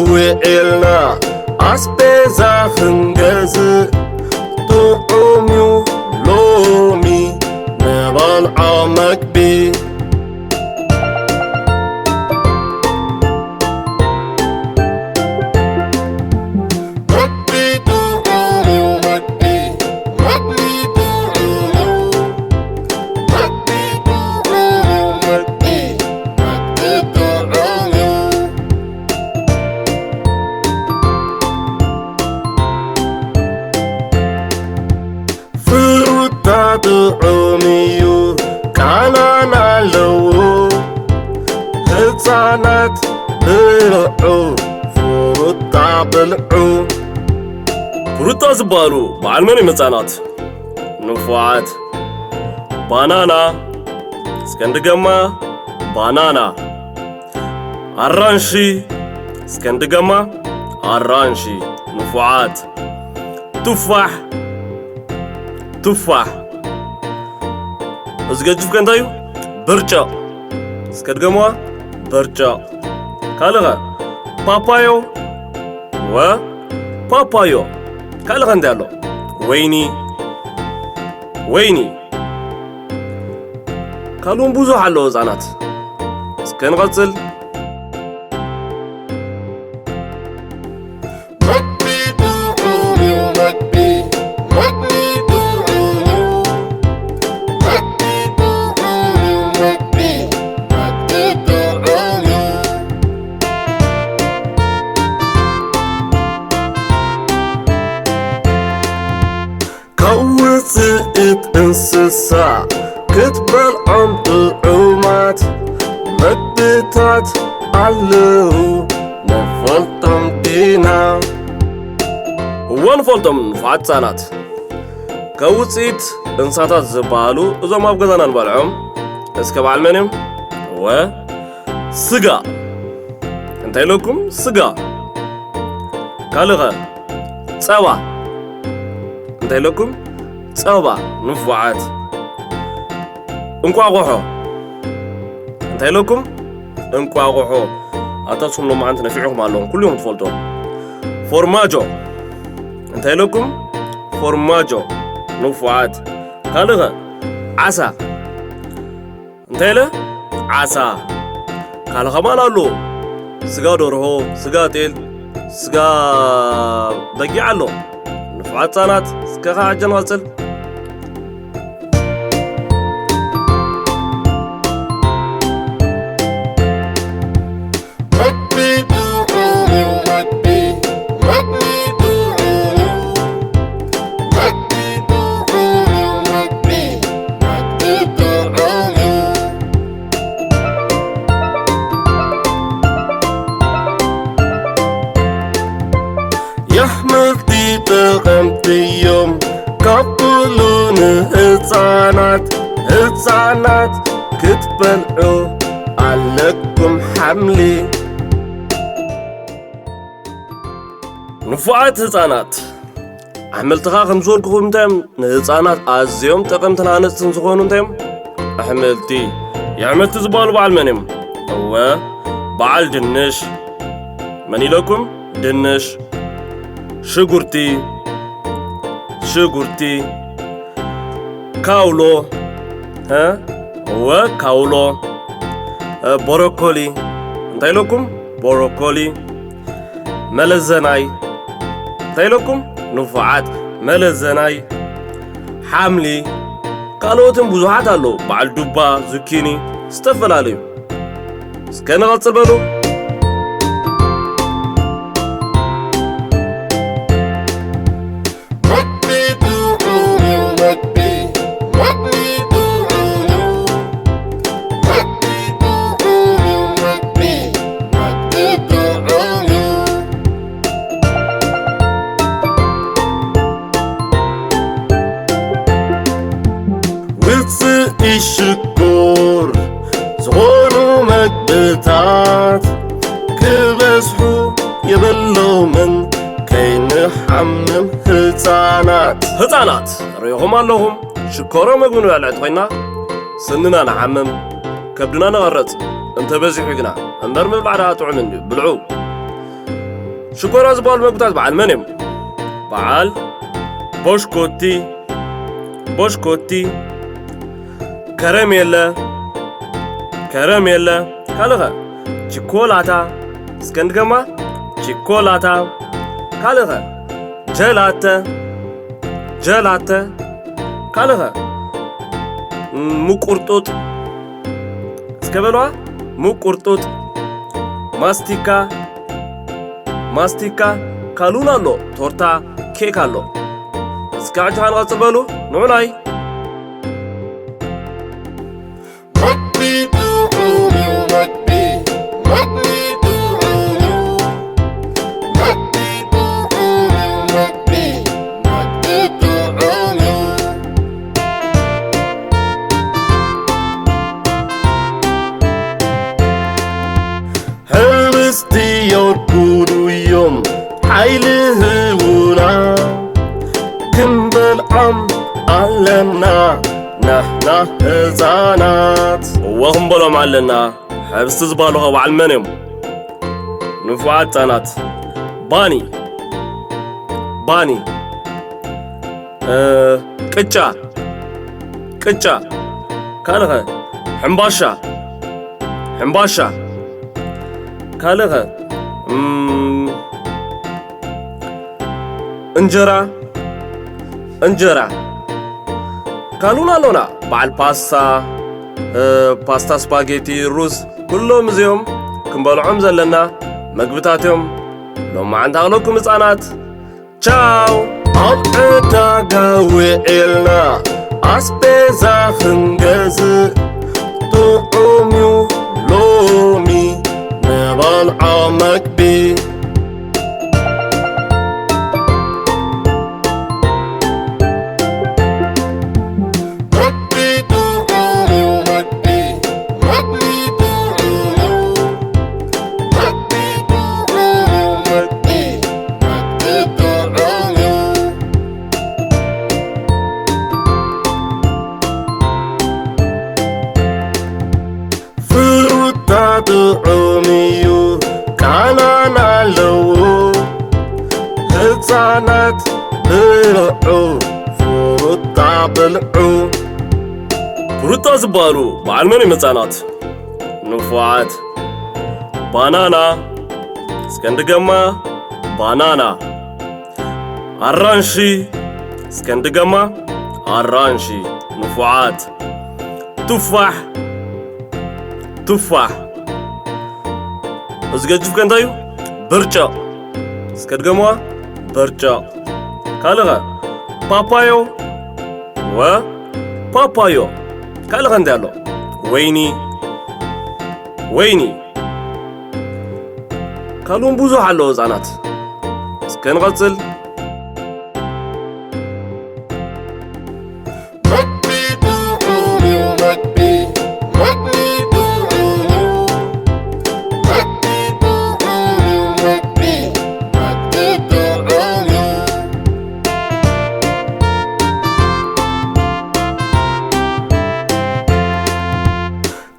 ውዒልና ኣስቤዛ ክንገዝእ ጥዑም እዩ ሎሚ ንበልዖ መግቢ። መግቢ ጥዑም እዩ መግቢ፣ መግቢ ጥዑም እዩ። መግቢ ጥዑም እዩ መግቢ፣ መግቢ ጥዑም እዩ። ፍሩታ ጥዑም እዩ ቃናን ኣለዎ። ህፃናት ብልዑ ፍሩታ ብልዑ። ፍሩታ ዝበሃሉ በዓል መን እዮም ህፃናት? ንፉዓት። ባናና፣ እስከ ንድገማ። ባናና። ኣራንሺ፣ እስከ ንድገማ። ኣራንሺ። ንፉዓት። ቱፋሕ፣ ቱፋሕ። እዚ ገጅፍ ከ እንታይ እዩ? ብርጭቕ። እስከ ድገምዋ። ብርጭቕ። ካልእ ኸ? ፓፓዮ። ወ ፓፓዮ። ካልእ ኸ እንታይ ኣሎ? ወይኒ። ወይኒ። ካልእ እውን ብዙሕ ኣሎ ህፃናት። እስከ ንቐጽል። መግቢ ጥዑም እዩ መግቢ፣ መግቢ ጥዑም እዩ። መግቢ ጥዑም እዩ መግቢ፣ መግቢ ጥዑም እዩ። ካብ ውፅኢት እንስሳ ክትበልዖም ጥዑማት መግብታት ኣለዉ ንፈልጦም ዲና? እወ ንፈልጦም ንፉዓት ህፃናት። ካብ ውፅኢት እንስሳታት ዝበሃሉ እዞም ኣብ ገዛና ንበልዖም እስከ በዓል መን እዮም? እወ ስጋ። እንታይ ኢለኩም? ስጋ። ካልእ ኸ? ጸባ። እንታይ ኢለኩም? ጸባ። ንፉዓት። እንቋቑሖ። እንታይ ኢለኩም? እንቋቑሖ። ኣታ ስኹም ሎማዓንቲ ነፊዕኹም ኣለኹም፣ ኩሉ እዮም ትፈልጦ። ፎርማጆ። እንታይ ኢለኩም? ፎርማጆ። ንፉዓት። ካልእ ኸ? ዓሳ። እንታይ ኢለ? ዓሳ። ካልእ ኸማን ኣሎ። ስጋ ደርሆ፣ ስጋ ጤል፣ ስጋ በጊዕ ኣሎ። ንፉዓት ህፃናት፣ እስከ ኸዓ ሕጂ ንቐጽል። መግቢ ጥዑም እዩ መግቢ፣ መግቢ ጥዑም እዩ። መግቢ ጥዑም እዩ መግቢ፣ መግቢ ጥዑም እዩ። የሕምልቲ ጠቐምቲ እዮም ካብ ኩሉ ንህፃናት፣ ህፃናት ክትበልዑ ኣለኩም ሓምሊ። ንፉዓት ህፃናት፣ ኣሕምልትኻ ከም ዝበልኩኹም እንታይ እዮም ንህፃናት ኣዝዮም ጠቐምትን ሃነፅትን ዝኾኑ እንታይ እዮም? ኣሕምልቲ። የኣሕምልቲ ዝበሃሉ በዓል መን እዮም? እወ በዓል ድንሽ። መን ኢለኩም? ድንሽ። ሽጉርቲ፣ ሽጉርቲ። ካውሎ፣ እ? እወ ካውሎ። እ፣ ቦሮኮሊ። እንታይ ኢለኩም? ቦሮኮሊ። መለዘናይ። እንታይ ኢለኩም? ንፉዓት። መለዘናይ። ሓምሊ። ካልኦትን ብዙሓት ኣለዉ። በዓል ዱባ፣ ዙኪኒ፣ ዝተፈላለዩ። እስከ ንቐጽል በሉ። መግቢ ጥዑም እዩ መግቢ፣ መግቢ ጥዑም እዩ። መግቢ ጥዑም እዩ መግቢ፣ መግቢ ጥዑም እዩ። ውፅኢ ሽኮር ዝኾኑ መግብታት ክበዝሑ የብሎምን ከይንሓምም ህፃናት። ህፃናት ርኢኹም ኣለኹም ሽኮሮ ምግቢ ንበልዕ እንተኾይንና ስንና ንሓምም፣ ከብድና ንቐረፅ እንተበዚሑ ግና እምበር ምብላዕ ደኣ ጥዑም እንድዩ ብልዑ። ሽኮራ ዝበሃሉ መግብታት በዓል መን እዮም? በዓል ቦሽኮቲ፣ ቦሽኮቲ፣ ከረሜለ፣ ከረሜለ፣ ካልኸ ቺኮላታ፣ እስከ ንድገማ፣ ቺኮላታ፣ ካልኸ ጀላተ፣ ጀላተ፣ ካልኸ ምቁርጡጥ፣ እስከ በለዋ፣ ምቁርጡጥ፣ ማስቲካ፣ ማስቲካ፣ ካሉን ኣሎ፣ ቶርታ፣ ኬክ ኣሎ። እስከ ሕጂ ከንቐጽል በሉ፣ ንዑናይ። ሕብስቲ የርጉዱ እዮም ሓይሊ ህቡና፣ ክንበልዖም ኣለና ንሕና ህፃናት። እወ ክንበሎም ኣለና። ሕብስቲ ዝበሃሉ ኸ በዓል መን እዮም? ንፉዓት ህፃናት። ባኒ፣ ባኒ፣ እ፣ ቅጫ፣ ቅጫ፣ ካልኸ ሕምባሻ፣ ሕምባሻ፣ ካልኸ እም፣ እንጀራ፣ እንጀራ፣ ካሉን ኣሎና በዓል ፓስታ፣ እ፣ ፓስታ፣ ስፓጌቲ፣ ሩዝ፣ ኩሎም እዚኦም ክንበልዖም ዘለና መግብታት እዮም። ሎማዓንቲ ኣኽለኩም ህፃናት። ቻው። ኣብ ዕዳጋ ውዒልና ኣስቤዛ ክንገዝእ፣ ጥዑም እዩ ሎሚ ንበልዖ መግቢ። ፍሩታ ጥዑም እዩ፣ ቃናን ኣለዎ። ህፃናት ብልዑ፣ ፍሩታ ብልዑ። ፍሩታ ዝበሃሉ በዓል መን እዮም ህፃናት? ንፉዓት። ባናና፣ እስከ ንድገማ፣ ባናና። ኣራንሺ፣ እስከ ንድገማ፣ ኣራንሺ። ንፉዓት። ቱፋሕ፣ ቱፋሕ። እዚ ገጅፍ ከ እንታይ እዩ? ብርጭቕ። እስከ ድገምዋ፣ ብርጭቕ። ካልእ ኸ? ፓፓዮ፣ ወ፣ ፓፓዮ። ካልእ ኸ እንታይ ኣሎ? ወይኒ፣ ወይኒ። ካልኡን ብዙሕ ኣሎ ህፃናት። እስከ ንቐፅል።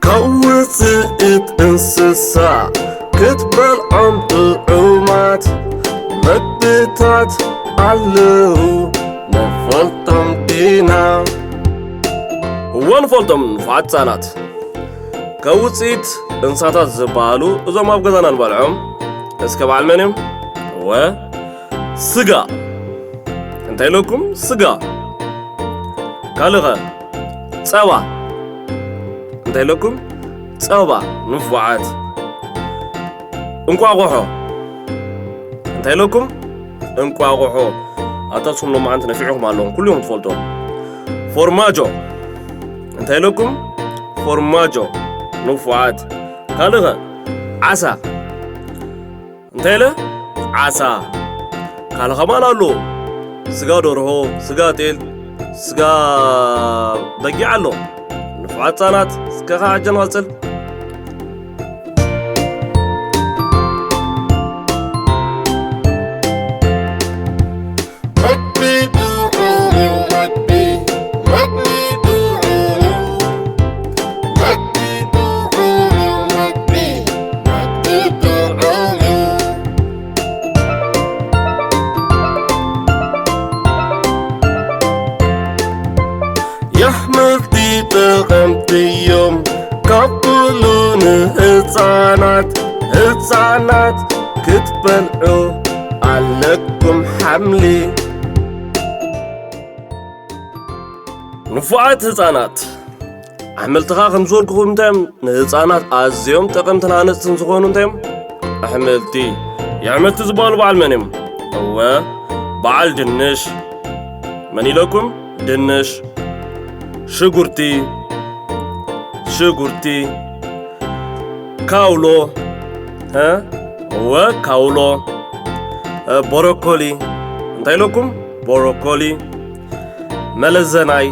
ካብ ውፅኢት እንስሳ ክትበልዖም ጥዑማት መግብታት ኣለዉ፣ ንፈልጦም ዲና? እወ ንፈልጦም፣ ንፉዓት ህፃናት። ካብ ውፅኢት እንስሳታት ዝበሃሉ እዞም ኣብ ገዛና ንበልዖም፣ እስከ በዓል መን እዮም? እወ ስጋ። እንታይ ኢለኩም? ስጋ። ካልእ ኸ? ጸባ። እንታይ ኢለኩም? ጸባ። ንፉዓት። እንቋቑሖ። እንታይ ኢለኩም? እንቋቑሖ። ኣታ ስኹም ሎማዓንቲ ነፊዕኹም ኣለኹም፣ ኩሉ እዮም ትፈልጦ። ፎርማጆ። እንታይ ኢለኩም? ፎርማጆ። ንፉዓት። ካልእ ኸ? ዓሳ። እንታይ ኢለ? ዓሳ። ካልእ ኸማን ኣሎ። ስጋ ደርሆ፣ ስጋ ጤል፣ ስጋ በጊዕ ኣሎ። ንፉዓት ህፃናት፣ እስከ ኸዓ ሕጂ ንቐፅል። ከምቲ እዮም ካብ ኩሉ ንህፃናት፣ ህፃናት ክትበልዑ ኣለኩም ሓምሊ። ንፉዓት ህፃናት፣ ኣሕምልትኻ ከም ዝበልኩኹም እንተዮም ንህፃናት ኣዝዮም ጠቐምትን ሃነፅትን ዝኾኑ እንተዮም ኣሕምልቲ። የሕምልቲ ዝበሃሉ በዓል መን እዮም? እወ፣ በዓል ድንሽ። መን ኢለኩም? ድንሽ። ሽጉርቲ፣ ሽጉርቲ። ካውሎ፣ እ? እወ፣ ካውሎ። እ፣ ቦሮኮሊ። እንታይ ኢለኩም? ቦሮኮሊ። መለዘናይ።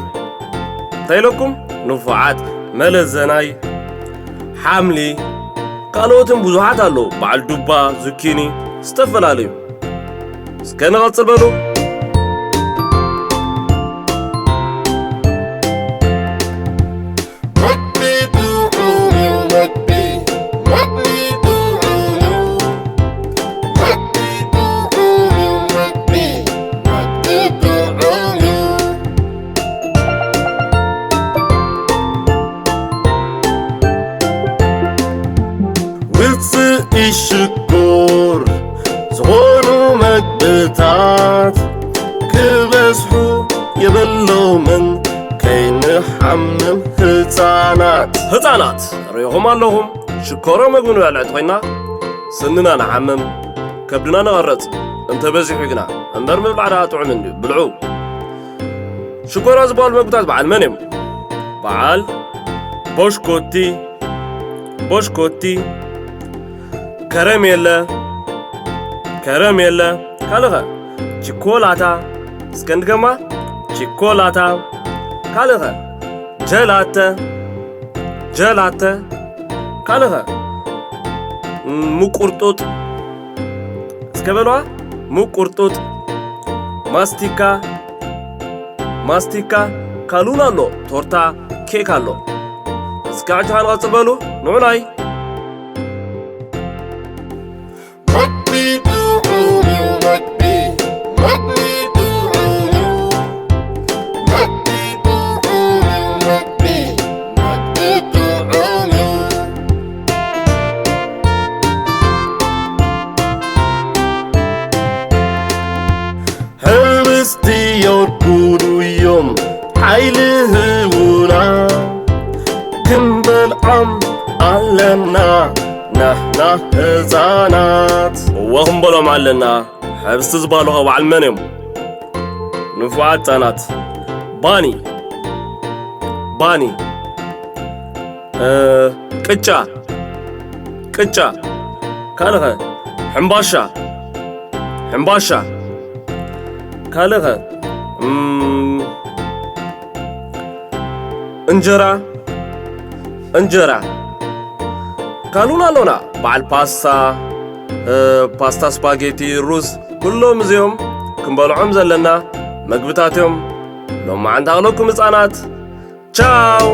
እንታይ ኢለኩም? ንፉዓት። መለዘናይ። ሓምሊ። ካልኦትን ብዙሓት ኣለዉ። በዓል ዱባ፣ ዙኪኒ፣ ዝተፈላለዩ። እስከ ንቐጽል በሉ። ውፅኢ ሽኮር ዝኾኑ መግብታት ክበዝሑ የብሎምን፣ ከይንሓምም ህፃናት። ህፃናት ርኢኹም ኣለኹም፣ ሽኮሮ ምግቢ ንበልዕ እንተኾይንና ስንና ንሓምም፣ ከብድና ንቐረፅ እንተበዚሑ ግና እምበር ምብላዕ ደኣ ጥዑም እንድዩ፣ ብልዑ። ሽኮራ ዝበሃሉ መግብታት በዓል መን እዮም? በዓል ቦሽኮቲ፣ ቦሽኮቲ፣ ከረሜለ፣ ከረሜለ፣ ካልኸ ቺኮላታ፣ እስከ ንድገማ፣ ቺኮላታ፣ ካልኸ ጀላተ፣ ጀላተ፣ ካልኸ ምቁርጡጥ፣ እስከ በልዋ፣ ምቁርጡጥ፣ ማስቲካ፣ ማስቲካ፣ ካሉን ኣሎ፣ ቶርታ፣ ኬክ ኣሎ። እስከ ሕጂ ንቐጽል በሉ፣ ንዑናይ። ሕብስቲ የርጉዱ እዮም ሓይሊ ህቡና፣ ክንበልዖም ኣለና ናህና ህፃናት። እወ ክንበሎም ኣለና። ሕብስቲ ዝበሃሉ ኸ በዓል መን እዮም? ንፉዓት ህፃናት። ባኒ፣ ባኒ፣ እ፣ ቅጫ፣ ቅጫ፣ ካልኸ ሕምባሻ፣ ሕምባሻ፣ ካልኸ እም፣ እንጀራ፣ እንጀራ፣ ካልኡን ኣሎና። በዓል ፓስታ፣ እ፣ ፓስታ፣ ስፓጌቲ፣ ሩዝ፣ ኩሎም እዚኦም ክንበልዖም ዘለና መግብታት እዮም። ሎማዓንቲ ኣቕለኩም ህፃናት። ቻው።